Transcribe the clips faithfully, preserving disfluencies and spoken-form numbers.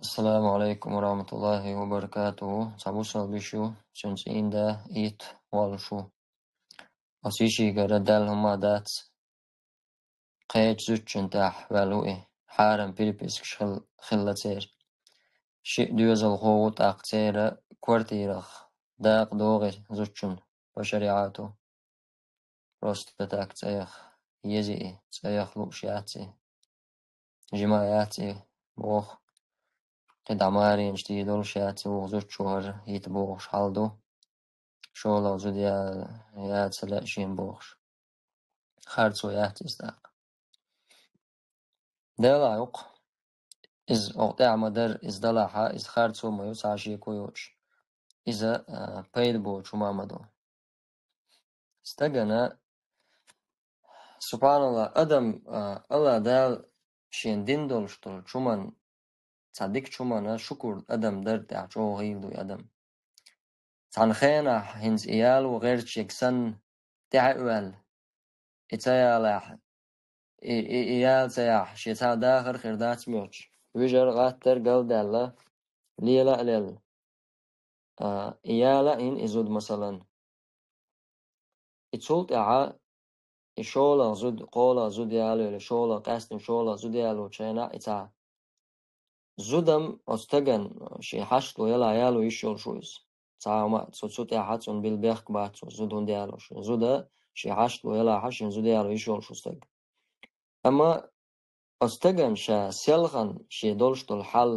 Ассаламу алейкум ва рахматуллахи ва баракатуху. Цхьа бусалба йиша ю, цуьнан цӀийнда итт волуш ву. Оцу йишигара даьлла хӀума дац. Кхечу зудчун тӀехь ваьлла ву и, хьарам перепискаш хил-, хилла церан. Шиъ доьзалхо ву, тӀаккха церан квартирах дакъа догӀу и зудчун по шариату. Просто так цӀа яха еза и, цӀа яха лууш яц и. Жима яц и, боху. КхидӀа маренаш дийр долуш яц и, вукху зудчо хӀара йита бохуш хьал ду. ШолгӀа зуда я-, яца лаьа шена бохуш. Харцо яц иза тӀаккха. Делахь юкъа. Иза окху тӀехь ма дара, иза далахьа, иза харцо ма ю, цхьа шеко йоцуш. Иза, а, пайда боцу хӀума ма ду. Стагана, субханалла, адам, а, Алла Дала шен дин долуш долу чуман, цхьа дика чумана шукур адам дар тӀехь чӀогӀа гӀийла ду и адам. Цхьана хенахь хӀинца и яло гӀерташ ерг санна тӀаьхьа а ваьлла, и ца ялахь, и, и, и яла ца яхь, шен цхьа дахар а хир дац моьттуш. Вижар, гӀаттар галдаьлла, лела а лелла. А, и яла а йина и зуда, масалан. И цул тӀаьхьа и шолгӀа зуда, кхоалгӀа зуда яло, или шолгӀа, къаьстина шолгӀа зуда ялочу хенахь и цхьа зудам оцу стаган шен хьаштло ялахь яло йиш йолуш ву иза. Цхьа хӀума цу, цу тӀаьхьа цунна билла бехк бац цо, зуда хӀунда ялош. Зуда шен хьаштло ялахьа, шен зуда яло йиш йолуш ву стаг. Амма оцу стагана ша селхана шен долуш долу хьал,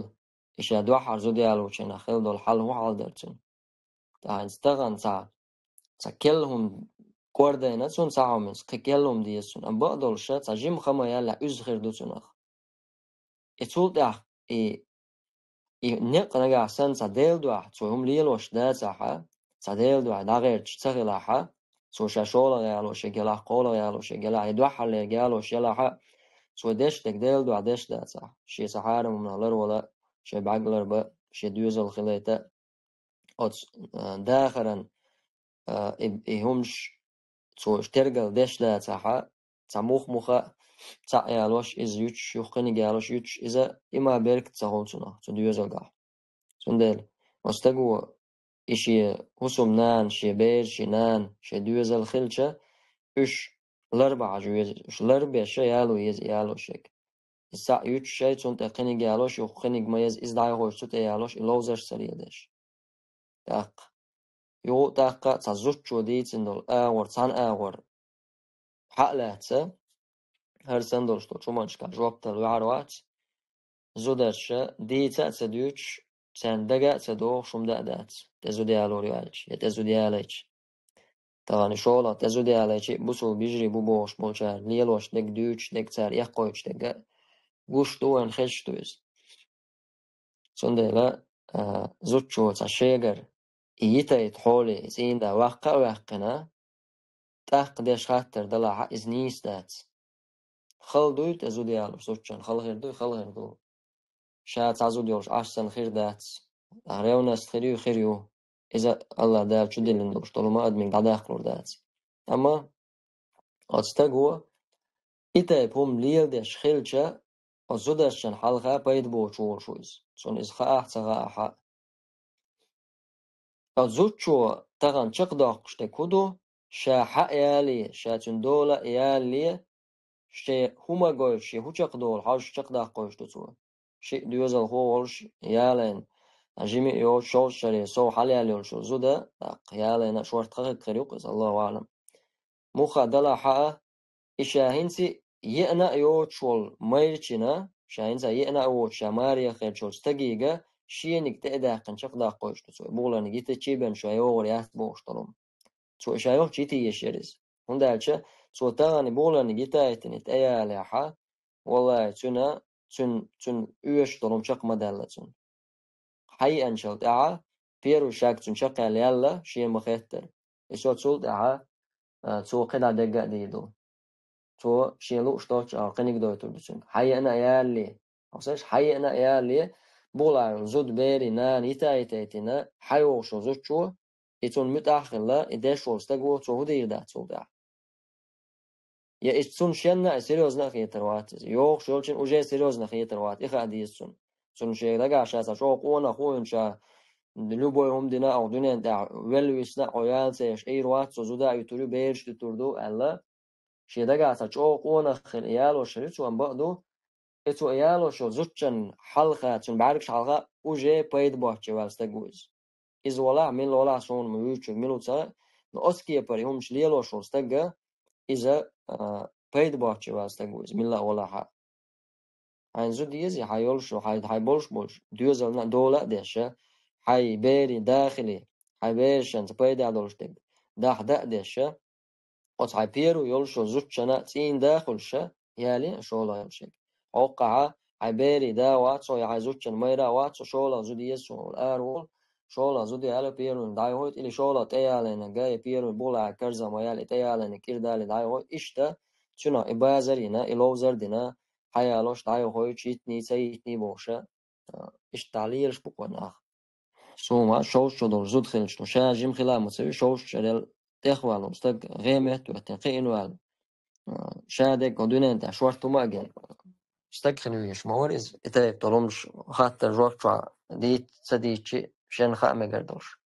и ша дуьххьара зуда ялочу хенахь хилла долу хьал хӀун хьал дара цуьнан? Тахана стагана цхьа, цхьа керла хӀума кӀордайна цунна, цхьа хӀуманца кхин керла хӀума деза цунна. Амма бакъдолуш ша цхьа жима ха ма яьллехь, уьзза хир ду цунах. И цул тӀаьхьа и, и некъ нагахь санна цхьа Делан дуьхьа, цо хӀума лелош дацахьа, цхьа Делан дуьхьа дӀагӀерташ ца хилахьа, цо ша шолгӀа ялош ерг ялахь, кхоалгӀа ялош ерг ялахь, я дуьххьарлерг ялош ялахьа, цо деш дерг Делан дуьхьа деш дацахь, шен цхьа хьарам хӀуманах ларвала, шен бӀаьрг ларба, шен доьзал хилийта, оцу, а, дахаран, а, и, и хӀумаш цо уьш тергал деш дацахьа, цхьа мух-муха цхьаъ ялош, иза юьтуш, юха кхиниг ялош юьтуш, иза има беркат ца хуьлу цунах, цу доьзалгахь. Цундела оцу стаго и шен хӀусамнана, шен бераш, шен нана, шен доьзал хилча, уьш ларба хьажа веза, уьш ларбеш яло еза, ялош ерг. И схьа юьтуш шай, цунна тӀе кхиниг ялош, юха кхиниг ма еза, иза дӀайхочу цу тӀе ялош, и ловзарш ца леладеш. ТӀаккха. Юха тӀаккха цхьа зудчо дийцина долу агӀор, цхьана агӀор хьа а лаьцна, хӀара санна долуш долчу хӀуманашкахь жоп дала ваьхьар вац, зударша дийца а ца дуьйцуш, царна дага а ца догӀуш хӀума даа дац, тӀе зуда ялор ю аьлча, я тӀе зуда ялайча. Тахана шолгӀа тӀе зуда ялайча, бусалба йижарий бу бохуш болчара лелош дерг, дуьйцуш дерг, цара эккхойтуш дерг а гуш ду вайна, хезаш ду иза. Цундела, а, зудчо цхьа шегара и йитайта хьоле, и цӀийнда ваккха а ваьккхина, тӀаккха деш хаттар далахьа, иза нийса дац. Хала дуй тӀе зуда ялош зудчун, хала хир дуй, хала хир ду. Ша цхьа зуда йолуш Ӏаш санна хир дац. Ревность хир ю, хир ю. Иза Аллах Дала чудиллина долуш долу ма адамийн дӀадаккхалур дац. Амма оцу стаго и тайпа хӀума леладеш хилча, оцу зударшчун хьалха пайда боцуш волуш ву иза. Цунна иза хаахь а, ца хаахь а. Оцу зудчо тахана чекхдоккхуш дерг хӀун ду? Ша хьа а яле, ша цуьнан дола а ялале, шен хӀума гойтуш, шен хӀун чекхдолу хьожуш чекхдаккхойтуш ду цо. Шиъ доьзалхо волуш ялайна, жима а йоцуш, шовзткъа шаре сов хьалаяьлла йолуш йолу зуда, тӀаккха ялайна а шортта ха хир ю-кх иза, Аллаху аӀлам. Муха далахь а, и ша хӀинца а еана а йоцуш волу майрачина, ша хӀинца а еана а воцуш, ша маре херчочу стагига шениг тӀе а даьккхина чекхдаккхойтуш ду цо. БугӀаларниг йитича а бен, ша йогӀур яц бохуш долу хӀума. Цо ша йолчу йитийша яра иза. ХӀунда аьлча цо тахана бугӀаларниг йита а йитина, тӀеялаяхьа, валлахӀи, цуьнан, цуьнан, цуьнан оьшуш долу хӀума чекх ма даьлла цуьнан. Хьайеанчул тӀаьхьа первый шаг цуьнан чекхъяьлла яьлла, шен ма-хеттара. И со цул тӀаьхьа, а, цо кхидӀа дегга а дийр ду. Цо шен лууш долчу агӀор кхиниг дойтур ду цуьнга. Хьайеана а ялале, хьовсаш, хьайеана а ялале, бугӀалахь йолу зуда, берийн нана йита а йитайтина, хьайогӀуш йолу зудчо, и цунна муьтӀахь а хилла, и деш волу стаго, цо хӀун дийр дац цул тӀаьхьа? Я иза цунна шенна а серьёзно а хетар вац иза. ЙогӀуш йолчун уже серьёзно хетар вац, и хаа деза цунна. Цунна шен дагахь ша цхьа чӀогӀа къонах ву хӀинца, любой хӀума дина а, дуьнен тӀехь велла висна а, хьо яла ца еш Ӏийр вац, цо зуда а юьтур ю, бераш дуьтур ду аьлла, шен дагахь цхьа чӀогӀа къонах хила ялош хир ю цо, амма бакъ ду, и цо ялош йолу зудчун хьалха, цуьнан бӀаьргаш хьалха уже пайда боцчу ваьлла стаг ву иза. Иза валахь, мила валахь, суна ма вуьйцург мила ву ца хаьа, но оцу кепара и хӀумаш лелош волу стага, иза, а, пайда боцчу ваьлла стаг ву иза, милла а валахь а. Хьайн зуда еза, хьайн йолуш, хьайн, хьайн болуш болуш, доьзална а дола а деш, хьайн берийн да хили, хьайн берашца пайда долуш дерг дахь да а деш, оцу хьайн перво йолуш йолу зудчунна цӀийнан да хуьлуш, яле а шолгӀа йолуш ерг. Хьокхахьа, хьайн берийн да вац хьо, я хьайн зудчун майра а вац хьо, шолгӀа зуда еза суна, ара волу, шолгӀа зуда яла первойна дӀайохуьйту, или шолгӀа тӀеялийнарг, я первой бухахь карзах ма яла, и тӀеялийнарг кӀира дале дӀайохуьйту, иштта цуьнах и базар а йина, и ловзар а дина, хьаялош дӀайохуьйтуш, йитиний, ца йитиний бохуш, а, иштта лелаш бу кху нах. Суна ма шовзткъа шо долу зуда хилча, ша жима хила а ма ца ву, шовзткъа шо дерриг тӀехвала волу стаг гӀеметта а хӀоьттина, кхиъна ваьлла. А, ша дерг кху дуьнен тӀехь шорта хӀума а гина, стаг хила везаш ма вара иза, и тайпа долу хӀумаш хаттар жоп чохь дийца ца дийцчи, шен хаа мегар долуш.